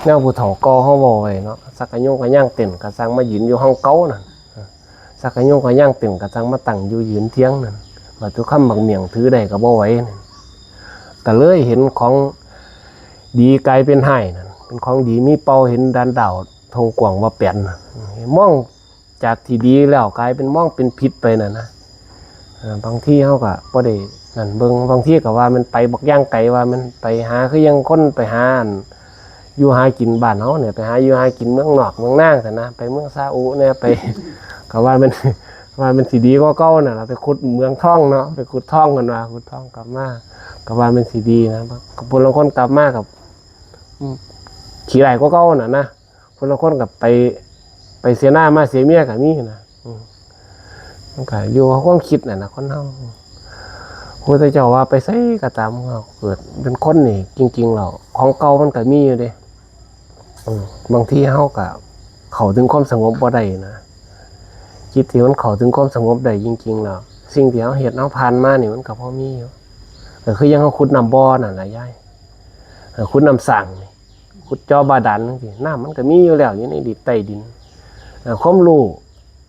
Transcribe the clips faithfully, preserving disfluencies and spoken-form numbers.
แนวผู้เฒ่าเก่าเฮาเว้าไว้เนาะ สักกะยงกะย่างเต้นกะสั่งมายืนอยู่ห้องเก่านั่น สักกะยงกะย่างเต้นกะสั่งมาตั้งอยู่ยืนเถียงนั่น บัดทุกคำบักเมี่ยงถือได้กะบ่ไหวนั่น กะเลยเห็นของดีกลายเป็นฮ้ายนั่น เป็นของดีมีเป่าเห็นดานดาวทงกว้างว่าแปนนั่น มองจากที่ดีแล้วกลายเป็นมองเป็นผิดไปนั่นนะ เอ่อบางทีเฮากะบ่ได้นั่นเบิ่ง บางทีกะว่ามันไปบักย่างไกล ว่ามันไปหาคือยังคนไปหาอันอยู่หากินบ้านเฮาเนี่ย ไปหาอยู่หากินเมืองนอกเมืองนาซั่นนะ ไปเมืองซาอุเนี่ย ไป กะว่ามัน ว่ามันสิดีกว่าเก่านั่นล่ะ ไปขุดเหมืองทองเนาะ ไปขุดทองกันว่า ขุดทองกลับมากะว่ามันสิดีนะ กะผู้ลางคนกลับมากับ อืม ขี้ร้ายกว่าเก่าน่ะนะ ผู้ลางคนกะไป ไปเสียหน้ามาเสียเมียกะมีนะ อืม มันกะอยู่กับความคิดน่ะนะ คนเฮา พระพุทธเจ้าว่าไปไสกะตาม เฮาเกิดเป็นคนนี่ จริงๆแล้วของเก่ามันกะมีอยู่เด้ อืม บางทีเฮากะเข้าถึงความสงบบ่ได้นะ จิตที่มันเข้าถึงความสงบได้จริงๆแล้ว สิ่งที่เฮาเฮ็ดเฮาผ่านมานี่มันกะพอมีอยู่ กะคือยังเฮาขุดน้ำบ่อนั่นล่ะยาย เอ่อ ขุดน้ำสร้างนี่ ขุดเจาะบาดาลจั่งซี้ น้ำมันกะมีอยู่แล้วอยู่ในดินใต้ดิน เอ่อ ความรู้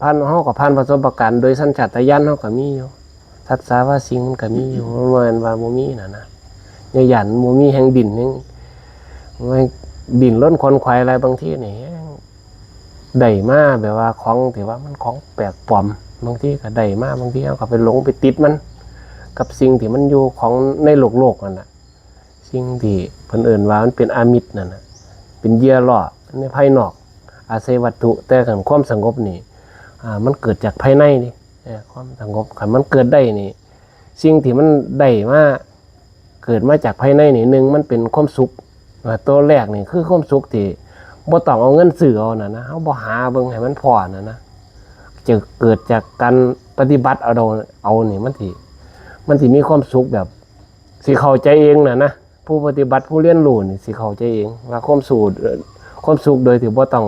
ผ่าน เฮากะผ่านประสบการณ์โดยสัญชาตญาณเฮากะมีอยู่ ทัสสะว่าสิ่งมันกะมีอยู่ บ่แม่นว่าบ่มีน่ะนะ อย่าย้านบ่มีแฮงดิ้นแฮง แฮงดิ้นรนขวนขวายหลาย บางทีนี่แฮงได้มาแบบว่าของที่ว่ามันของแปลกปลอม บางทีกะได้มา บางทีเฮากะไปหลงไปติดมัน กับสิ่งที่มันอยู่ของในโลกๆนั่นน่ะ สิ่งที่เพิ่นเอิ้นว่ามันเป็นอามิตรนั่นน่ะ เป็นเหยื่อล่อในภายนอก อาศัยวัตถุ แต่คันความสงบนี่ อ่า มันเกิดจากภายในนี่ เอ่อ ความสงบ คันมันเกิดได้นี่ สิ่งที่มันได้มา เกิดมาจากภายในนี่ หนึ่ง มันเป็นความสุข อ่า ตัวแรกนี่คือความสุขที่บ่ต้องเอาเงินซื้อเอาน่ะนะ เฮาบ่หาเบิ่งให้มันพ้อน่ะนะ จะเกิดจากการปฏิบัติเอา เอานี่ มันสิ มันสิมีความสุขแบบ สิเข้าใจเองน่ะนะ ผู้ปฏิบัติ ผู้เรียนรู้นี่สิเข้าใจเองว่าความสุข เอ่อ ความสุขโดยที่บ่ต้อง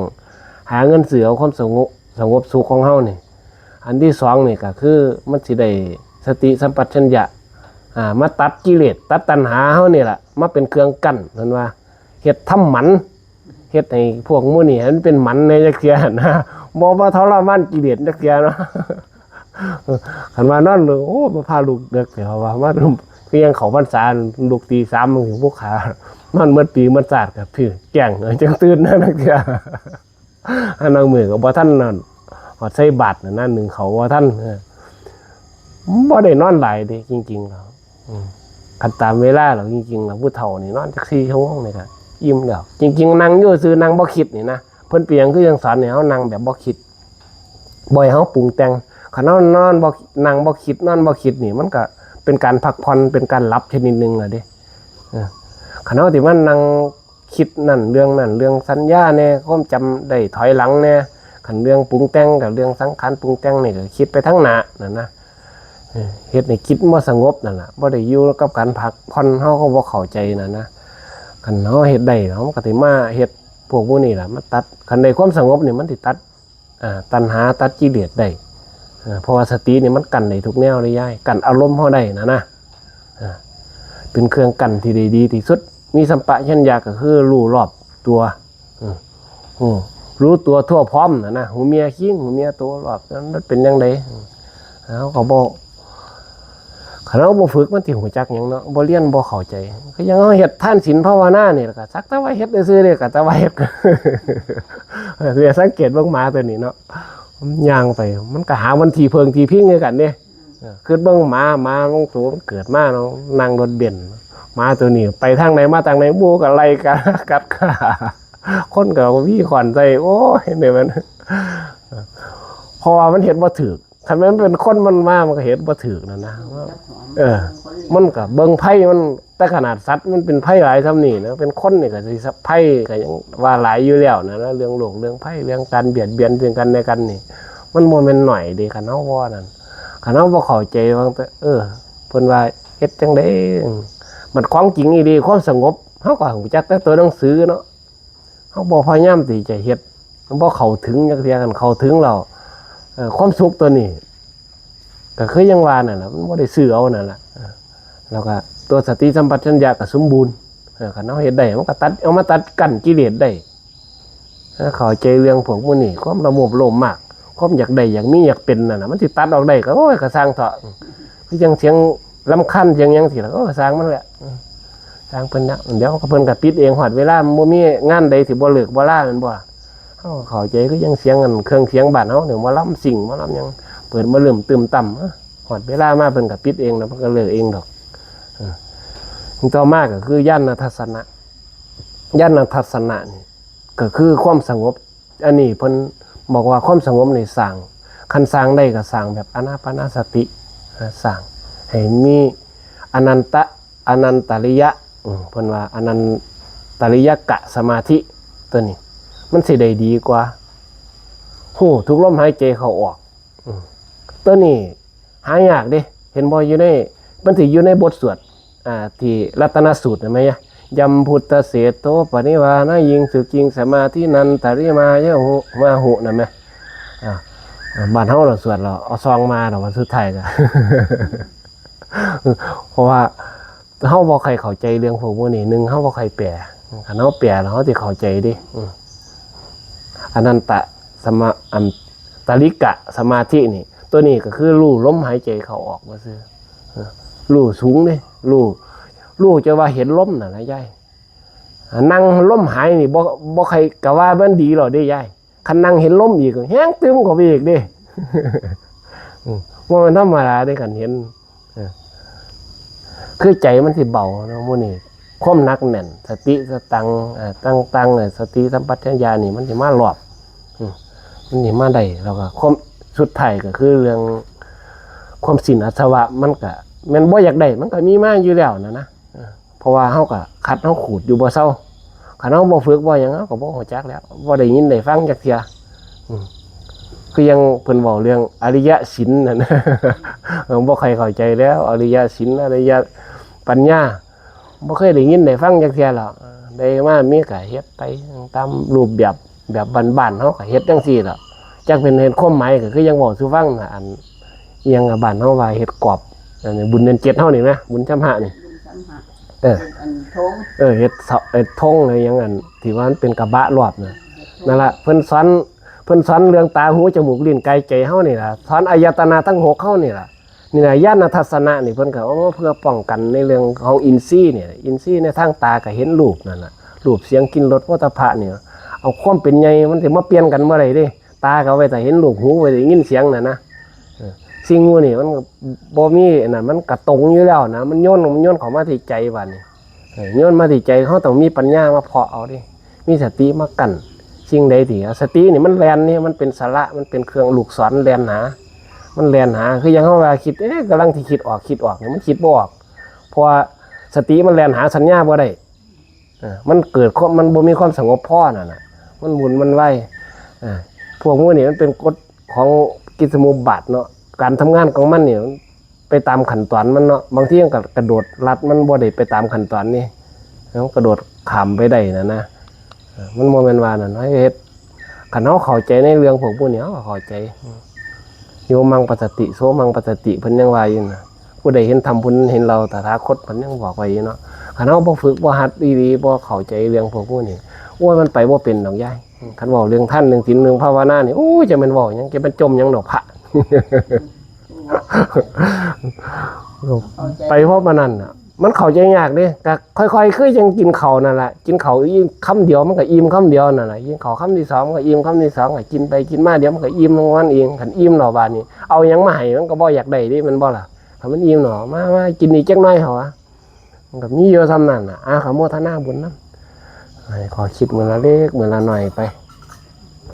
หาเงินซื้อเอาความสงบ สงบสุขของเฮานี่ อันที่สองนี่กะคือมันสิได้สติสัมปชัญญะ อ่า มาตัดกิเลส ตัดตัณหาเฮานี่ล่ะ มาเป็นเครื่องกั้น เพิ่นว่า เฮ็ดทำหมัน เฮ็ดให้พวกหมู่นี่ให้มันเป็นหมันแหน่จักเทื่อนะ บ่มาทรมานกิเลสจักเทื่อเนาะ คันว่านอน โอ้ มาพาลูกเดิกแท้ว่า มาคือยังเข้าพรรษา ลูกตีสามมันสิบ่ขา นอนหมดปีหมดชาติกะถือแกล้ง จั่งตื่นนะจักเทื่อ อันนังมื้อกะบ่ทันนั่น ฮอดใส่บาตรนั่นนะ นึ่งข้าวบ่ทัน เออ บ่ได้นอนหลายเด้ จริงๆแล้ว อืม คันตามเวลาแล้ว จริงๆแล้ว ผู้เฒ่านี่นอนจักสี่ชั่วโมงนี่กะอิ่มแล้ว จริงๆ นั่งอยู่ซื่อ นั่งบ่คิดนี่นะ เพิ่นเป็นหยังคือจั่งสอนให้เฮานั่งแบบบ่คิด บ่ให้เฮาปรุงแต่ง คันเฮานอนบ่ นั่งบ่คิด นอนบ่คิดนี่ มันกะเป็นการพักผ่อน เป็นการหลับชนิดหนึ่งอะเด้ เออ คันเฮาสิมานั่งคิดนั่นเรื่องนั่น เรื่องสัญญาแหน่ ความจำได้ถอยหลังแหน่ คันเรื่องปรุงแต่งกะเรื่องสังขารปรุงแต่งนี่กะคิดไปทางหน้านั่นนะ เออ เฮ็ดให้จิตบ่สงบนั่นล่ะ บ่ได้อยู่กับการพักผ่อน เฮากะบ่เข้าใจนั่นนะ คันเฮาเฮ็ดได้ เฮากะสิมาเฮ็ดพวกหมู่นี่ล่ะ มาตัด คันได้ความสงบนี่มันสิตัด อ่า ตัณหาตัดกิเลสได้ อ่า เพราะว่าสตินี่มันกั้นได้ทุกแนวเลยยาย กั้นอารมณ์เฮาได้นะนะ อ่า เป็นเครื่องกั้นที่ได้ดีที่สุด มีสัมปชัญญะกะคือรู้รอบตัว อืม อืม รู้ตัวทั่วพร้อมนะนะ ฮู้เมียคิง ฮู้เมียตัวรอบ นั้นมันเป็นจั่งใด อืม เฮากะบ่ คันเฮาบ่ฝึกมันสิฮู้จักหยังเนาะ บ่เรียนบ่เข้าใจ คือยังเฮาเฮ็ดทานศีลภาวนานี่ล่ะ กะสักแต่ว่าเฮ็ดซื่อๆเด้ กะแต่ว่าเฮ็ด เดี๋ยวสังเกตเบิ่งหมาตัวนี้เนาะ มันย่างไป มันกะหามันที่เพิ่งที่พิงคือกันเด้ เออ คือเบิ่งหมา หมาบางตัวมันเกิดมาเนาะ นั่งรถเบนซ์ หมาตัวนี้ไปทางใดมาทางใด หมู่กะไล่กัด กัดขา คนกะวีขวัญใส่ โอ้ย เนี่ยมัน เพราะว่ามันเฮ็ดบ่ถูก คันมันเป็นคนมันมา มันกะเฮ็ดบ่ถูกนั่นนะ เออ มันกะเบิ่งภัยมัน แต่ขนาดสัตว์มันเป็นภัยหลายส่ำนี่นะ เป็นคนนี่กะสิภัยกะยังว่าหลายอยู่แล้วนะ เรื่องโรค เรื่องภัย เรื่องการเบียดเบียนซึ่งกันและกันนี่ มันบ่แม่นน้อยเด้ คันเฮาบ่นั่น คันเฮาบ่เข้าใจว่า เออ เพิ่นว่าเฮ็ดจั่งใด บัดของจริงอีหลี ความสงบ เฮากะฮู้จักแต่ตัวหนังสือเนาะ เฮาบ่พยายามที่จะเฮ็ด บ่เข้าถึงจักเทื่อ คันเข้าถึงแล้ว เอ่อ ความสุขตัวนี้ กะคือยังว่านั่นล่ะ มันบ่ได้ซื้อเอานั่นล่ะ เออ แล้วกะตัวสติสัมปชัญญะกะสมบูรณ์ เออ คันเฮาเฮ็ดได้ มันก็ตัด เอามาตัดกั้นกิเลสได้ ถ้าเข้าใจเรื่องพวกหมู่นี้ ความโลภโลภมาก ความอยากได้ อยากมี อยากเป็นนั่นน่ะ มันสิตัดออกได้ก็ โอ้ย ก็ซ่างเถาะ คือจั่งเสียงรำคาญ เสียงหยังสิล่ะ โอ้ย ซ่างมันแหละ ซ่างเพิ่นนะ เดี๋ยวเพิ่นก็ปิดเอง ฮอดเวลา มันบ่มีงานใดสิบ่เลิกบ่ลา แม่นบ่ เฮาเข้าใจ คือจั่งเสียงอันเครื่องเสียงบ้านเฮาเนี่ย หมอลำซิ่ง หมอลำหยัง เปิดมาเริ่มตื่มต่ำ ฮอดเวลามาเพิ่นก็ปิดเองนะ เพิ่นก็เลิกเองดอก เออ ต่อมาก็คือญาณทัศนะ ญาณทัศนะนี่ก็คือความสงบ อันนี้เพิ่นบอกว่าความสงบนี่สร้าง คันสร้างได้ก็สร้างแบบอานาปานสติ อ่า สร้างให้มีอนันตะ อนันตริยะ อืม เพิ่นว่าอนันตริยกะสมาธิ ตัวนี้ มันสิได้ดีกว่า ฮู้ทุกลมหายใจเข้าออก อืม ตัวนี้หายากเด้ เห็นบ่ อยู่ใน มันสิอยู่ในบทสวด อ่า ที่รัตนสูตร เห็นไหม ยำพุทธเสโตปนิวานะยิงสุกิงสมาธินันตริมายะหุมาหุ นั่นไหม อ่า บ้านเฮาเราสวดเราเอาซองมาเราวันสุดท้ายก็ เพราะว่าเฮาบ่ค่อยเข้าใจเรื่องพวกพวกนี้ หนึ่ง เฮาบ่ค่อยแปล คันเฮาแปลแล้วเฮาสิเข้าใจเด้ อืม อนันตะสมา อันตริกะสมาธินี่ ตัวนี้ก็คือรู้ลมหายใจเข้าออกว่าซื่อ เออ รู้สูงเด้ รู้ รู้จะว่าเห็นลมน่ะนะยาย อ่า นั่งลมหายนี่บ่ บ่ใครกะว่ามันดีหรอกเด้ยาย คันนั่งเห็นลมอีก แฮงตื่มเข้าไปอีกเด้ อืม ว่ามันธรรมดาเด้ คันเห็น เออ คือใจมันสิเบาเนาะหมู่นี้ ความหนักแน่น สติสตัง เอ่อ ตังตัง เอ่อ สติสัมปชัญญะนี่มันสิมารอบ อืม มันสิมาได้ แล้วก็ความ สุดท้ายก็คือเรื่องความสิ้นอาสวะ มันก็แม่นบ่อยากได้ มันก็มีมาอยู่แล้วนะนะ เออ เพราะว่าเฮาก็ขัดเฮาขูดอยู่บ่เซา คันเฮาบ่ฝึกบ่หยัง เฮาก็บ่ฮู้จักแล้ว บ่ได้ยินได้ฟังจักเทื่อ อืม คือยังเพิ่นเว้าเรื่องอริยสินนั่น เออ บ่ค่อยเข้าใจแล้ว อริยสิน อริยปัญญา บ่เคยได้ยินได้ฟังจักเทื่อหรอก เออ ได้มามีก็เฮ็ดไปตามรูปแบบ แบบบ้านๆเฮาก็เฮ็ดจั่งซี้ล่ะ จักเป็นเฮ็ดความหมายก็คือยังเว้าสู่ฟังน่ะ อันอิหยังอะ บ้านเฮาว่าเฮ็ดกอบ อันนี้บุญเดือนเจ็ดเฮานี่นะ บุญชำระนี่ เออ เออ เฮ็ดเสา เฮ็ดธงหรือหยังอันที่ว่ามันเป็นกระบะรอบน่ะ นั่นล่ะ เพิ่นสอน เพิ่นสอนเรื่องตา หู จมูก ลิ้น กาย ใจเฮานี่ล่ะ สอนอายตนะทั้งหกเฮานี่ล่ะ นี่ล่ะ ญาณทัศนะนี่เพิ่นก็เอามาเพื่อป้องกันในเรื่องของอินทรีย์เนี่ย อินทรีย์ในทางตาก็เห็นรูปนั่นน่ะ รูป เสียง กลิ่น รส โผฏฐัพพะเนี่ย เอาความเป็นใหญ่มันสิมาเปลี่ยนกันบ่ได้เด้ ตาก็เอาไว้แต่เห็นรูป หูไว้แต่ยินเสียงน่ะนะ เออ สิ่งหมู่นี่มันก็บ่มีอันนั้น มันก็ตรงอยู่แล้วนะ มันโยน มันโยนเข้ามาที่ใจบัดนี้ เออ โยนมาที่ใจ เฮาต้องมีปัญญามาเพาะเอาเด้ มีสติมากั้น สิ่งใดที่ สตินี่มันแล่นนี่ มันเป็นสาระ มันเป็นเครื่องลูกศรแล่นหา มันแล่นหา คืออย่างเฮาว่าคิด เอ๊ะ กำลังที่คิดออก คิดออกนี่ มันคิดบ่ออก เพราะว่าสติมันแล่นหาสัญญาบ่ได้ เออ มันเกิดความ มันบ่มีความสงบพอนั่นน่ะ มันวุ่นมันวาย เออ พวกหมู่นี่มันเป็นกฎของกิจสมุปบาทเนาะ การทำงานของมันนี่มันไปตามขั้นตอนมันเนาะ บางทีมันก็กระโดดลัด มันบ่ได้ไปตามขั้นตอนนี่ มันกระโดดข้ามไปได้นั่นนะ เออ มันบ่แม่นว่านั่น เฮาเฮ็ด คันเฮาเข้าใจในเรื่องพวกหมู่นี่ เฮาก็เข้าใจ โยมังปัสสติ โสมังปัสสติ เพิ่นยังว่าอยู่นะ ผู้ใดเห็นธรรม ผู้นั้นเห็นเรา ตถาคตเพิ่นยังบอกไว้อยู่เนาะ คันเฮาบ่ฝึก บ่หัดอีหลี บ่เข้าใจเรื่องพวกหมู่นี่ โอ้ย มันไปบ่เป็นดอกยาย คันเว้าเรื่องทาน เรื่องศีล เรื่องภาวนานี่ โอ้ย จะแม่นเว้าหยัง จะแม่นจมหยังดอกพระ ไปเพราะมันนั่นน่ะ มันเข้าใจยากเด้ ก็ค่อยๆ คือยังกินข้าวนั่นแหละ กินข้าวอิ่มคำเดียวมันก็อิ่มคำเดียวนั่นแหละ กินข้าวคำที่สองมันก็อิ่มคำที่สอง ก็กินไปกินมา เดี๋ยวมันก็อิ่มของมันเอง คันอิ่มแล้วบาดนี้ เอาหยังมาให้มันก็บ่อยากได้เด้ แม่นบ่ล่ะ คันมันอิ่มเนาะ มา มากินอีกจักหน่อยเถาะวะ มันก็มีอยู่ส่ำนั่นน่ะ อ่ะ ขอโมทนาบุญนำ ให้ขอคิดมื้อละเล็กมื้อละน้อยไป